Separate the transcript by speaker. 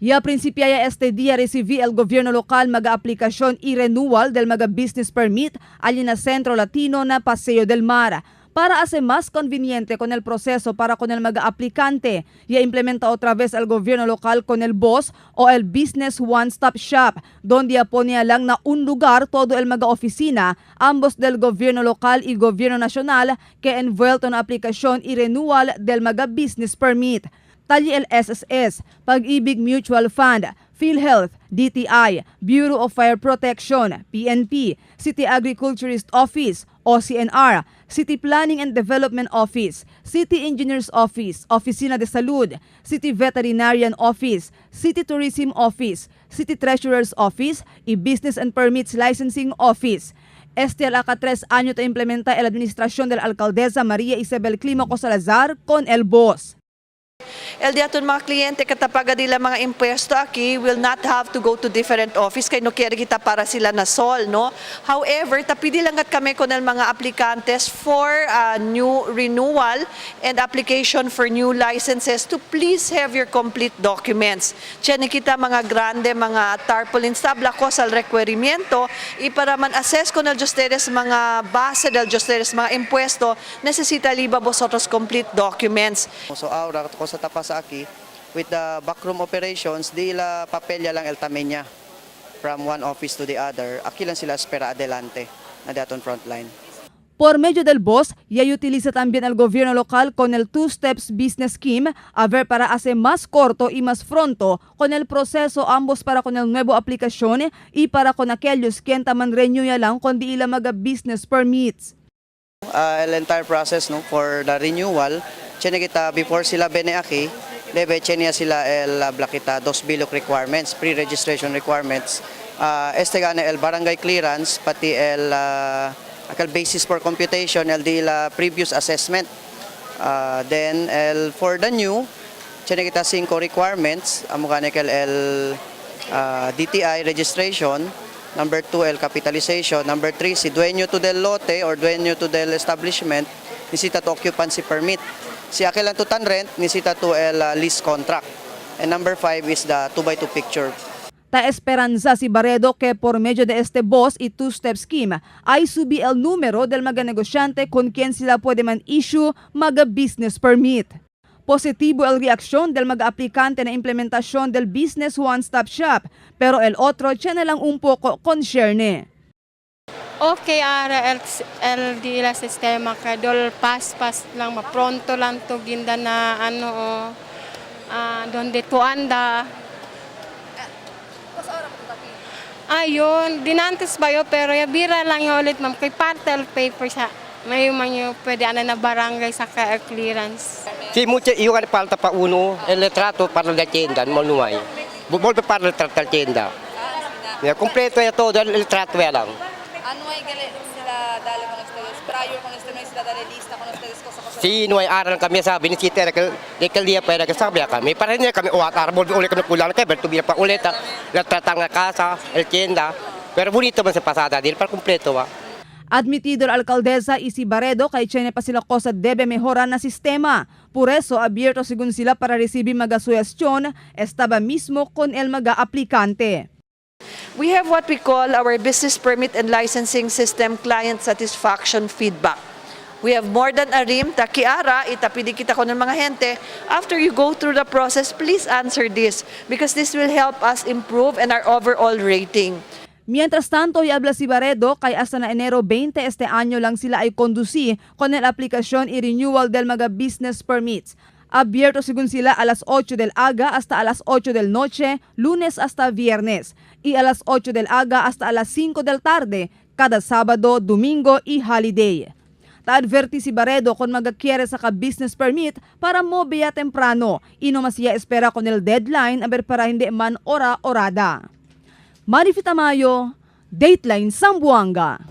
Speaker 1: Ya principiaya este día recibí el gobierno local maga aplicación y renewal del maga business permit allí na Centro Latino na Paseo del Mar. Para hacer más conveniente con el proceso para con el maga aplicante, ya implementa otra vez el gobierno local con el BOS o el Business One Stop Shop, donde ya pone lang na un lugar todo el maga oficina, ambos del gobierno local y gobierno nacional, que envuelto na aplicación y renewal del maga business permit. Tali el SSS, Pag-ibig Mutual Fund, PhilHealth, DTI, Bureau of Fire Protection, PNP, City Agriculturist Office, OCNR, City Planning and Development Office, City Engineers Office, Oficina de Salud, City Veterinarian Office, City Tourism Office, City Treasurer's Office y Business and Permits Licensing Office. Este al 3 año te implementa la administración de la alcaldesa María Isabel Clímaco Salazar con el BOS.
Speaker 2: El diaton mga kliyente katapaga nila mga impuesto aquí will not have to go to different office kay no quiere kita para sila na sol, no? However, tapidi lang at kami con el mga aplicantes for new renewal and application for new licenses to please have your complete documents. Tiyan kita mga grande mga tarpaulins tabla ko sa requerimiento y para man assess con el ustedes mga base del ustedes mga impuesto necesita liba vosotros complete documents.
Speaker 3: So ahora cosa ta pasa aquí with the backroom operations, di la papelya lang el tamenya from one office to the other. Aquí lang sila espera adelante na daton frontline.
Speaker 1: Por medio del BOS, ya utiliza también el gobierno local con el Two Steps Business Scheme, a ver para hacer más corto y más pronto con el proceso ambos para con el nuevo aplicación y para con aquellos quien taman renew ya lang con di ila maga business permits.
Speaker 3: El entire process, no, for the renewal, tiene kita before sila bene aquí, debe tiene sila el kita dos bilok requirements, pre-registration requirements. Este gane el barangay clearance pati el aquel basis for computation el di la previous assessment. Then el for the new, tiene kita cinco requirements, amo gane kel el DTI registration, number 2 el capitalization, number 3 si dueño to del lote or dueño to del establishment, nisita to occupancy permit. Si aquel ang tutan rent, nisita to el lease contract. And number 5 is the 2x2 picture.
Speaker 1: Ta esperanza si Barredo que por medio de este BOS y two-step scheme ay subi el número del mga negosyante con quien sila puede man issue maga business permit. Positivo el reaksyon del mga aplikante na implementación del Business One-Stop Shop, pero el otro tiene lang un poco concerne.
Speaker 4: Okay, ara el di la sistema kay dol pas pas lang mapronto lang to ginda na ano oh, donde tu anda. Ayun, dinantes ba yun, pero ya bira lang yung ulit ma'am kay parte el paper sa may man yung pwede ana na barangay sa ka clearance.
Speaker 5: Sí, mucho, io che falta pa uno, el retrato para la tienda, no no hay. Vuelve para el retrato la tienda. Ya, completo ya todo, el retrato ya lang.
Speaker 1: Ano ay gali sila dale con ustedes? Prior con este no sila dale lista con ustedes cosa cosa.
Speaker 5: Sí, no hay aral kami sabi ni Sita, que de día para que sabi kami. Para hindi kami uat arbol ulit kami kulang kay pero tubi pa ulit retrata nga casa, el tienda. Pero bonito man sa pasada, dil para completo ba.
Speaker 1: Admitido la alcaldesa Isi Barredo kay tiene pa sila cosa debe mejorar na sistema. Por eso, abierto según sila para recibir maga sugestión, estaba mismo con el maga aplicante.
Speaker 2: We have what we call our business permit and licensing system client satisfaction feedback. We have more than a rim, takiara, itapidi kita ko ng mga gente. After you go through the process, please answer this because this will help us improve and our overall rating.
Speaker 1: Mientras tanto, y habla si Barredo kay hasta na Enero 20 este año lang sila ay conduci con el aplicación y renewal del mga business permits. Abierto según sila a las 8 del aga hasta a las 8 del noche, lunes hasta viernes, y a las 8 del aga hasta a las 5 del tarde, cada sábado, domingo y holiday. Ta-adverti si Barredo kung magakiere sa ka-business permit para mo biya temprano. Ino masiya espera con el deadline aber para hindi man ora-orada. Marifi Tamayo, Dateline Zamboanga.